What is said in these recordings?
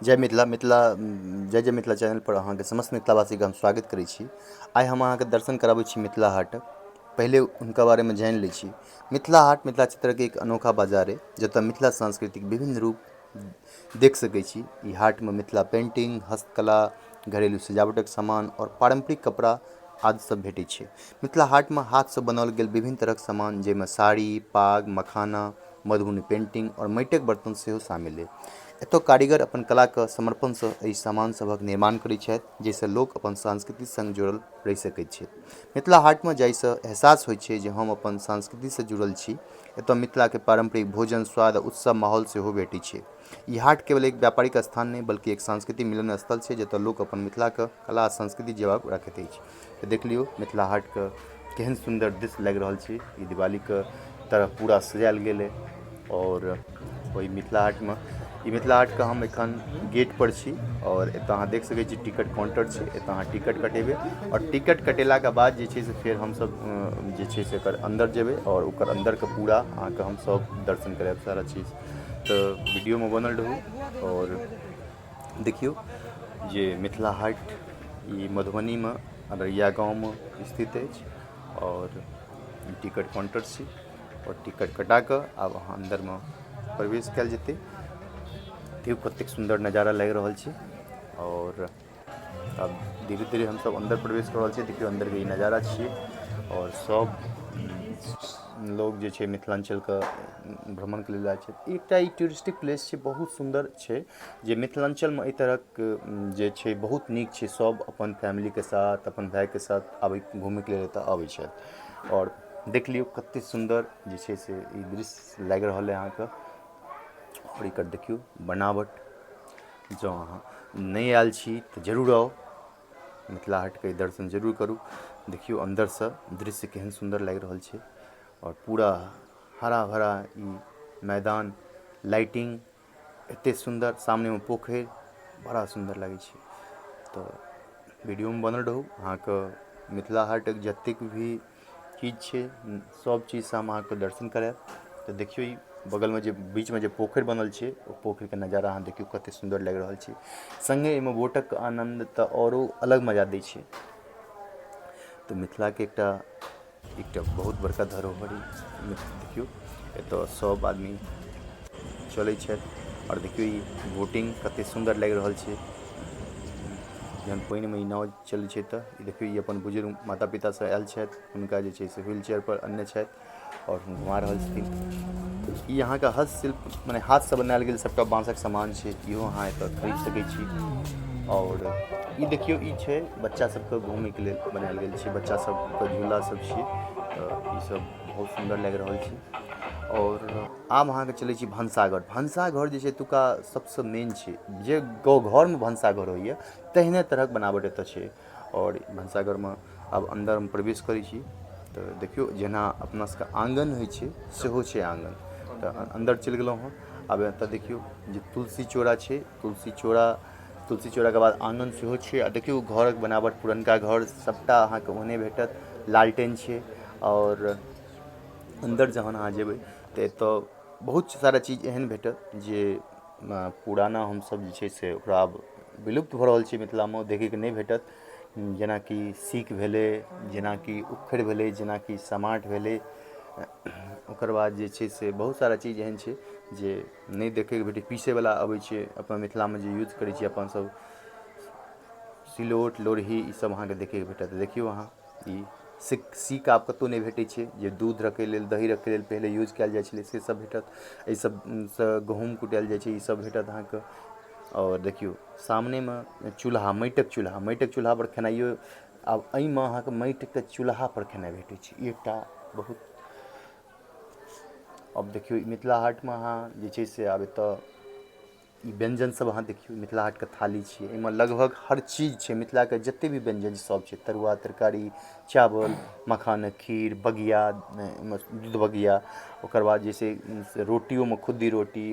जय मिथिला, मिथिला जय जय मिथिला चैनल पर अहाँके समस्त मिथिलावासीके हम स्वागत करै छी। आइ हम अहाँके दर्शन कराबै छी मिथिला हाटक। पहिले हुनका बारेमे जानि लै छी। मिथिला हाट मिथिला क्षेत्रक एक अनोखा बाजार अइ, जतऽ मिथिला संस्कृतिक विभिन्न रूप देख सकै छी। ई हाटमे मिथिला पेंटिंग, हस्तकला, घरेलू सजावटक सामान आओर पारम्परिक कपड़ा आदि सब भेटै छै। मिथिला हाटमे हाथसँ बनाओल गेल विभिन्न तरहक सामान, जाहिमे साड़ी, पाग, मखाना, मधुबनी पेंटिंग आओर माटिक बर्तन सेहो शामिल अइ। एतय कारीगर अपन कलाके समर्पणसँ एहि सामान सभक निर्माण करैत छथि, जाहिसँ लोक अपन संस्कृति सङ्ग जुड़ल रहि सकैत छथि। मिथिला हाटमे जाहिसँ एहसास होइत छै जे हम अपन संस्कृतिसँ जुड़ल छी। एतय मिथिलाके पारम्परिक भोजन, स्वाद आ उत्सव माहौल सेहो भेटैत छै। ई हाट केवल एक व्यापारिक स्थान नहि, बल्कि एक सांस्कृतिक मिलन स्थल छै, जतय लोक अपन मिथिलाके कला आ संस्कृति जीबाक रखैत अछि। तऽ देख लियौ मिथिला हाटके केहन सुन्दर दृश्य लागि रहल छै। ई दिवालीके तरह पूरा सजायल गेल अइ आओर ओहि मिथिला हाटमे, ई मिथिला हाटके हम एखन गेटपर छी आओर एतऽ अहाँ देख सकै छी टिकट काउण्टर छै। एतऽ अहाँ टिकट कटेबै आओर टिकट कटेलाके बाद जे छै से फेर हमसभ जे छै से एकर अन्दर जेबै आओर ओकर अन्दरके पूरा अहाँके हमसभ दर्शन करायब सारा चीज। तऽ वीडियोमे बनल रहू आओर देखियौ जे मिथिला हाट ई मधुबनीमे अररिया गाँवमे स्थित अछि आओर टिकट काउण्टर छी आओर टिकट कटा कऽ आब अहाँ अन्दरमे प्रवेश कयल जेतै। देखियौ कतेक सुन्दर नजारा लागि रहल छै आओर आब धीरे धीरे हमसभ अन्दर प्रवेश कऽ रहल छी। देखियौ अन्दरके ई नजारा छियै आओर सभ लोग जे छै मिथिलाञ्चलके भ्रमणके लेल आयल छै। एकटा ई टूरिस्टिक प्लेस छै, बहुत सुन्दर छै जे मिथिलाञ्चलमे एहि तरहक जे छै बहुत नीक छै। सभ अपन फैमिलीके साथ, अपन भायके साथ आबै घूमयके लेल एतऽ आबै छथि आओर देख लियौ कतेक सुन्दर जे छै से ई दृश्य लागि रहल अइ अहाँके। आओर एकर देखियौ बनावट। जँ अहाँ नहि आयल छी तऽ जरूर आउ, मिथिला हाटके दर्शन जरूर करू। देखियौ अन्दरसँ दृश्य केहन सुन्दर लागि रहल छै आओर पूरा हरा भरा ई मैदान, लाइटिंग एतेक सुन्दर, सामनेमे पोखरि, बड़ा सुन्दर लागै छै। तऽ वीडियोमे बनल रहू, अहाँके मिथिला हाटक जतेक भी चीज छै सब चीजसँ हम अहाँके दर्शन करायब। तऽ देखियौ ई बगलमे जे बीचमे जे पोखरि बनल छै, ओ पोखरिके नजारा अहाँ देखियौ कतेक सुन्दर लागि रहल छै। सङ्गे एहिमे बोटक आनन्द तऽ आओरो अलग मजा दै छै। तऽ मिथिलाके एकटा एकटा बहुत बड़का धरोहर देखियौ, एतऽ सब आदमी चलै छथि आओर देखियौ ई बोटिंग कतेक सुन्दर लागि रहल छै। जहन पानिमे ई नाव चलै छै तऽ ई देखियौ ई अपन बुजुर्ग माता पितासँ आयल छथि, हुनका जे छै से व्हील चेयरपर अनने छथि आओर घुमा रहल छथिन। ई अहाँके हस्तशिल्प मने हाथसँ बनायल गेल सभटा बाँसक सामान छै, इहो अहाँ एतऽ खरीद सकै छी। आओर ई देखियौ ई छै बच्चा सबके घूमयके लेल बनायल गेल छै, बच्चा सबके झूला सब छै। तऽ ई सब बहुत सुन्दर लागि रहल छै। आओर आब अहाँके चलै छी भनसाघर। भनसाघर जे छै एतुका सबसँ मेन छै, जे घरमे भनसाघर होइए तेहने तरहक बनावट एतऽ छै। आओर भनसाघरमे आब अन्दरमे प्रवेश करै छी तऽ देखियौ जेना अपना सबके आङ्गन होइ छै सेहो छै आङ्गन। तऽ अन्दर चलि गेलहुँ हँ। आब एतऽ देखियौ जे तुलसी चौरा छै, तुलसी चौरा, तुलसी चौराके बाद आङ्गन सेहो छै। आ देखियौ घरक बनावट, पुरनका घर सबटा अहाँके ओहने भेटत। लालटेन छै आओर अन्दर जहन अहाँ जेबै तऽ एतऽ बहुत सारा चीज एहन भेटत जे पुराना हमसब जे छै से ओकरा आब विलुप्त भऽ रहल छै, मिथिलामे देखैके नहि भेटत। जेनाकि सीक भेलै, जेनाकि उखरि भेलै, जेनाकि समाट भेलै, ओकर बाद जे छै से बहुत सारा चीज एहन छै जे नहि देखैके भेटै। पीसैवला अबै छै अपना मिथिलामे जे यूज करै छी अपन सब, सिलौट लोरही, ई सब अहाँके देखैके भेटत। देखियौ अहाँ ई सीक आब कतहु नहि भेटै छै, जे दूध रखै लेल, दही रखै लेल पहिले यूज कयल जाइ छलै से सब भेटत। एहि सबसँ गहूँम कुटायल जाइ छै, ई सब भेटत अहाँके। आओर देखियौ सामनेमे चूल्हा, माटिक चूल्हा, माटिक चूल्हापर खेनाइयो आब एहिमे अहाँके माटिके चूल्हापर खेनाइ भेटै छै, ई एकटा बहुत। आब देखियौ मिथिला हाटमे अहाँ जे छै से आब एतऽ ई व्यञ्जन सब अहाँ देखियौ, मिथिला हाटके थाली छियै, एहिमे लगभग हर चीज छै, मिथिलाके जते भी व्यञ्जन छै सब छै। तरुआ, तरकारी, चावल, मखानक खीर, बगिया, दूध बगिया, ओकर बाद जे छै से रोटियोमे खुद्दी रोटी,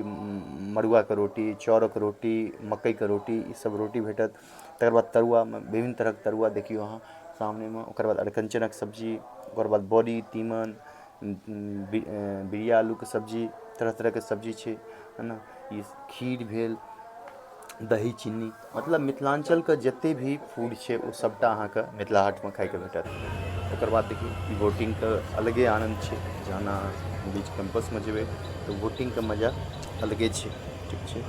मड़ुआके रोटी, चाउरक रोटी, मकइके रोटी, ई सब रोटी भेटत। तकर बाद तरुआमे विभिन्न तरहक तरुआ देखियौ अहाँ सामनेमे। ओकर बाद अरिकञ्चनक सब्जी, ओकर बाद बड़ी, तीमन, बिरिया आलूके सब्जी, तरह तरहके सब्जी छै, है ने। ई खीर भेल, दही चीनी, मतलब मिथिलाञ्चलके जते भी फूड छै ओ सबटा अहाँके मिथिला हाटमे खाइके भेटत। ओकर बाद देखियौ ई बोटिंगके अलगे आनन्द छै। जहन अहाँ बीच कैम्पसमे जेबै तऽ बोटिंगके मजा अलगे छै। ठीक छै,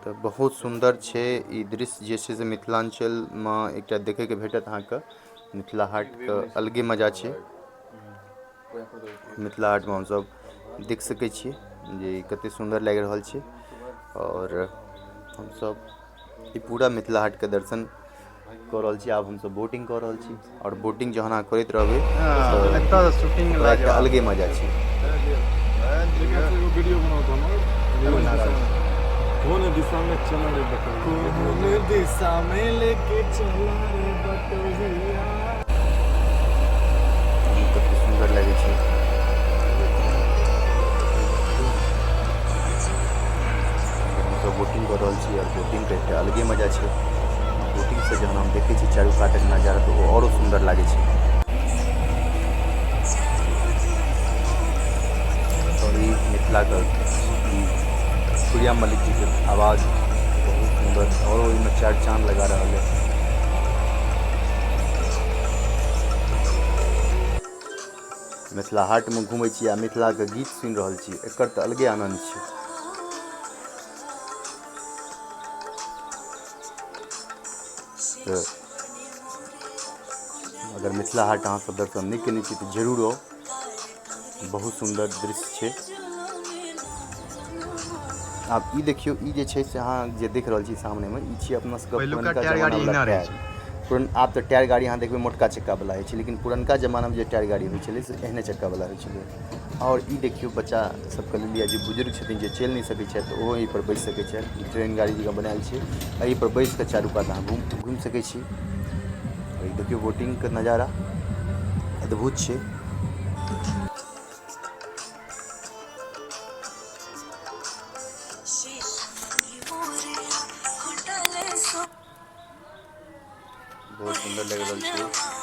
तऽ बहुत सुन्दर छै ई दृश्य जे छै से मिथिलाञ्चलमे एकटा देखैके भेटत अहाँके। मिथिला हाटके अलगे मजा छै। मिथिला हाटमे हमसब देख सकै छियै जे ई कते सुन्दर लागि रहल छै। आओर हमसब ई पूरा मिथिला हाटके दर्शन कऽ रहल छी। आब हमसब बोटिंग कऽ रहल छी आओर बोटिंग जहन अहाँ करैत रहबै तऽ शूटिंग ओकरा एकटा अलगे मजा छै। वीडियो बनाओ तो कौन दिशा में चला रे बटोहिया, कौन दिशा में लेके चला रे बटोहिया। कते सुन्दर लगै छै। हमसब बोटिंग कऽ रहल छी आओर बोटिंगके एकटा अलगे मजा छै। बोटिंगसँ जहन हम देखै छी चारू कातक नजारा तऽ ओ आओरो सुन्दर लागै छै। आओर ई मिथिलाके ई प्रिया मल्लिक जीके आवाज बहुत सुन्दर, आओर ओहिमे चारि चाँद लगा रहल है। मिथिला हाटमे घुमै छी आ मिथिलाके गीत सुनि रहल छी, एकर तऽ अलगे आनन्द छै। तऽ अगर मिथिला हाट अहाँ सब दर्शन नहि केने छी तऽ जरूर आउ, बहुत सुन्दर दृश्य छै। आब ई देखियौ, ई जे छै से अहाँ जे देख रहल छी सामनेमे, ई छियै अपना सबके पहिलुका पुरनका टायर गाड़ी जमाना वाला एहिना रहै टायर। छै। आब तऽ टायर गाड़ी अहाँ देखबै मोटका चक्का वाला होइ छै, लेकिन पुरनका जमानामे जे टायर गाड़ी होइ छलै से एहने चक्का वाला होइ छलै। आओर ई देखियौ बच्चा सबके लेल या जे बुजुर्ग छथिन जे चलि नहि सकै छथि ओहो एहिपर बैसि सकै छथि। ई ट्रेन गाड़ी जकाँ बनायल छै, एहिपर बैसि कऽ चारू कात अहाँ घुमि सकै छी। आओर ई देखियौ बोटिंगके नजारा अद्भुत छै। बहुत सुन्दर लागि रहल छै।